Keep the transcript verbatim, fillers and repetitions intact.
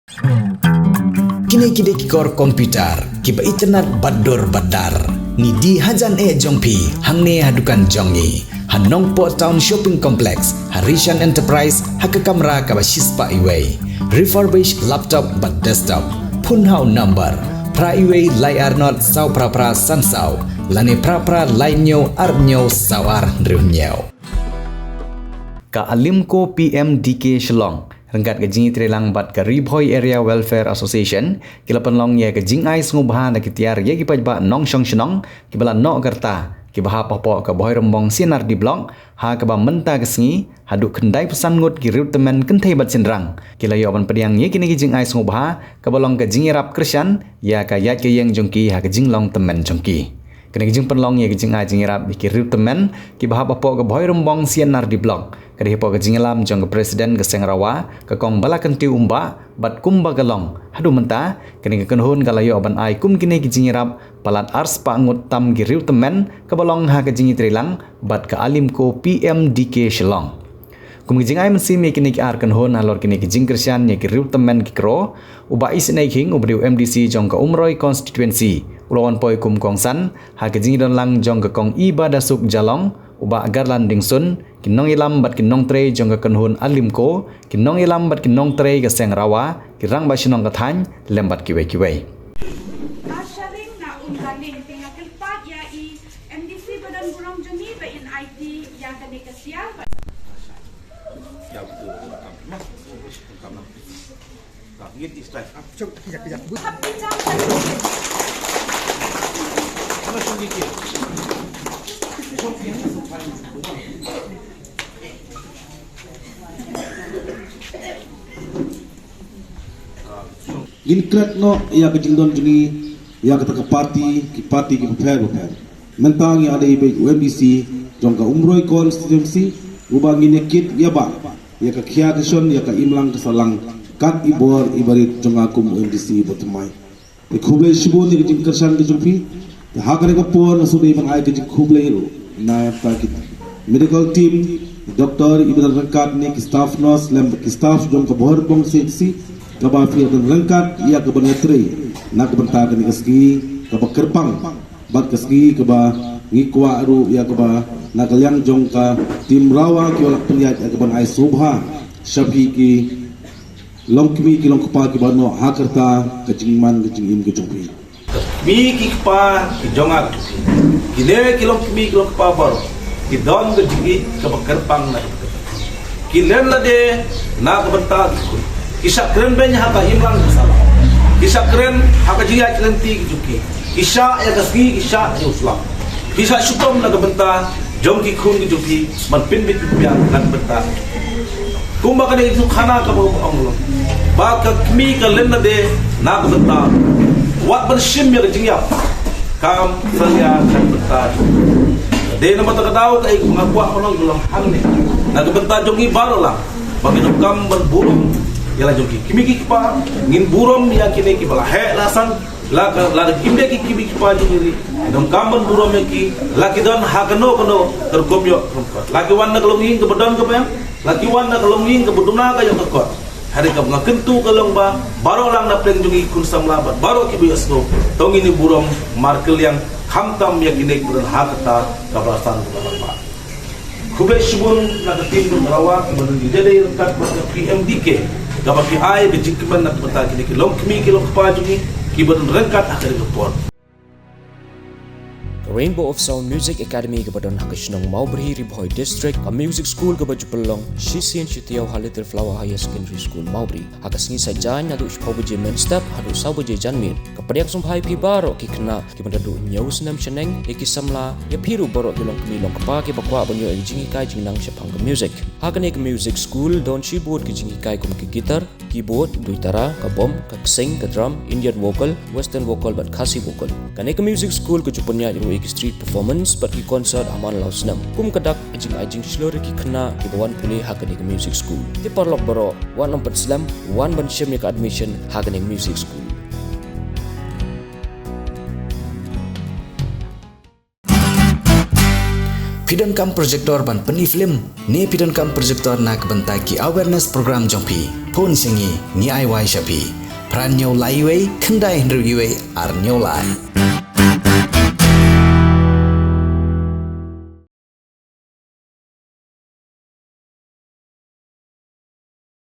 Kine ki dei ki kor computer kiba itynnad bad dur bad dar. Ngi die hajan eh jong phi hangne ha dukan jong ngi ha Nongpoh Town Shopping Complex, ha Rishan Enterprise, ha ka kamra kaba shispah iwei. Refurbished laptop bad desktop. Phone ha u number phra iwei lai ar not saw phra phra san saw lane phra phra lai hynñiew ar hynñiew saw ar hynriew hynñiew. Ka Alimco P M D K Shillong ryngkat ka jingïatreilang bad ka Ri Bhoi Area Welfare Association ki la pynlong ïa ka jingai sngewbha na ki tiar ïa ki paidbah nongshong shnong kiba la noh ka rta kiba hap hapoh ka Bhoirymbong C and R D Block, ha kaba mynta ka sngi haduh khyndai phew san ngut ki riewtymmen kynthei bad shynrang ki la ïoh ban pdiang ïa kine ki jingai sngewbha kaba long ka jingïarap kyrshan ïa ka ïaid ka ïeng jong ki ha ka jinglong tymmen jong ki. Kane ka jingpynlong ïa ka jingai jingïarap ïa ki riewtymmen kiba hap hapoh ka Bhoirymbong C and R D Block ka dei hapoh ka jingïalam jong ka President ka Seng Rawa, ka Kong Balakyntiew Umbah, bad kumba ka long haduh mynta kane ka kynhun ka la ïoh ban ai kum kine ki jingïarap palat arspah ngut tam ki riewtymmen kaba long ha ka jingïatreilang bad ka Alimco P M D K Shillong. Kum ka jingai mynsiem ïa kine ki ar kynhun halor kine ki jingkyrshan ïa ki riewtymmen ki kro, u Bah Isynei Khing uba dei u M D C jong ka Umroi Constituency u la wan poi kum kongsan ha ka jingdonlang jong ka Kong Ibadasuk Jalong, u Bah Garland Dingsun, ki nongïalam bad ki nongtrei jong ka kynhun Alimco, ki nongïalam bad ki nongtrei ka Seng Rawa, ki rangbah shnong ka thaiñ lem bad kiwei kiwei. Ba sharing na un baning te nga kyrpad ïa i M D C ba don burom jong ngi ba in aiti ïa kane ka sial ba. Ngin klet noh ïa ka jingdon jong ngi ïa kata ka party, ki party kiba pher bapher. Mynta ngi ïadei bad u M D C jong ka Umroi Constituency uba ngin ïa kit ïa ba ïa ka khia ka shon ïa ka imlang ka sahlang kat i bor i barit jong nga kum u M D C ba thymmai. Te khublei shibun ïa ka jingkyrshan ka jong phi. Te ha kane ka por nga shu dei ban ai ka jingkhublei ruh na ka bynta ki medical team, doctor, iba don ryngkat ne ki staff nurse lem ki staff jong ka Bhoirymbong C H C kaba phi don ryngkat ïa kaban ïatrei na ka bynta kane ka sngi kaba kyrpang bad ka sngi kaba ngi kwah ruh ïa kaba na ka liang jong ka team Rawa ki la pynïaid ïa kaban ai sngewbha sha phi ki longkmie ki longkpa kiba noh ha ka rta ka jingman ka jingim ka jong phi. Kmie ki kpa ki jong nga ki jong phi, kine ki longkmie ki longkpa baroh ki don ka jingïeit kaba kyrpang na ka bynta ki, ki len lade na ka bynta ki khun, ki shah kren beiñ ha ka imlang ka sahlang, ki shah kren ha ka jingïaid lynti ki jong ki, ki shah ïa ka sngi, ki shah ïa u slap, ki shah shitom na ka bynta jong ki khun ki jong phi ban pynbit pynbiang na ka bynta. Kumba kane ka khana kaba ong long ba ka kmie ka len lade na ka bynta, wat ban shim ïa ka jingïap kam salia na ka bynta. Dei namar kata ka daw kaei kaba nga kwah ban ong ka long hangne na ka bynta jong ngi baroh lang ba ngin ym kam ban burom ïa la jong ki kmie ki kpa, ngin burom ïa kine kiba la heh la san, la ka, la ka kim de ki kmie ki kpa jong ngi ri, ngin ym kam ban burom ïa ki, la ki don ha kano kano ka rukom ïoh rukom kot, la ki wan na ka longïing kaba don kaba em, la ki wan na ka longïing kaba duna ka ïoh ka kot. Hynrei kaba nga kyntu ka long ba baroh lang na pdeng jong ngi khun samla bad baroh kiba ïohsngew, to ngin ïa burom markylliang khamtam ïa kine kiba don ha kata ka balasan kaba lang ba. Khublei shibun na ka team jong Rawa kiba don ïadei ryngkat bad ka P M D K kaba ki ai ka jingkmen na ka bynta kine ki longkmie ki longkpa jong ngi kiba don ryngkat ha kane ka por. Ka Rainbow of Sound Music Academy kaba don ha ka shnong Mawbri, Ri Bhoi District, ka music school kaba ju pynlong shisien shi taïew ha Little Flower Higher Secondary School Mawbri. Ha ka sngi Saitjaiñ naduh shiphew baje mynstep haduh saw baje janmiet. Ka pdiang sngewbha ïa phi baroh ki khynnah kiba naduh hynñiew snem shaneng, ïa ki samla, ïa phi ruh baroh ki longkmie longkpa kiba kwah ban ïoh ïa ka jinghikai jingnang shaphang ka music. Ha kane ka music school don shibun ki jinghikai kum ka guitar, keyboard, duitara, ka bom, ka ksing, ka drum, Indian vocal, western vocal bad Khasi vocal. Kane ka music school ka ju pynïaid ruh ïa ki street performance bad ki concert ha man la u snem. Kum ka dak ka jingai jingshlur ïa ki khynnah kiba wan pule ha kane ka music school. Te paralok baroh, wat nym pynslem, wan ban shim ïa ka admission ha kane ka music school. Phi donkam projector ban pyni film ne phi donkam projector na ka bynta ki awareness program jong phi? Phone sha ngi, ngi ai wai sha phi. Phra hynñiew lai wei, khyndai hynriew wei, ar hynñiew lai.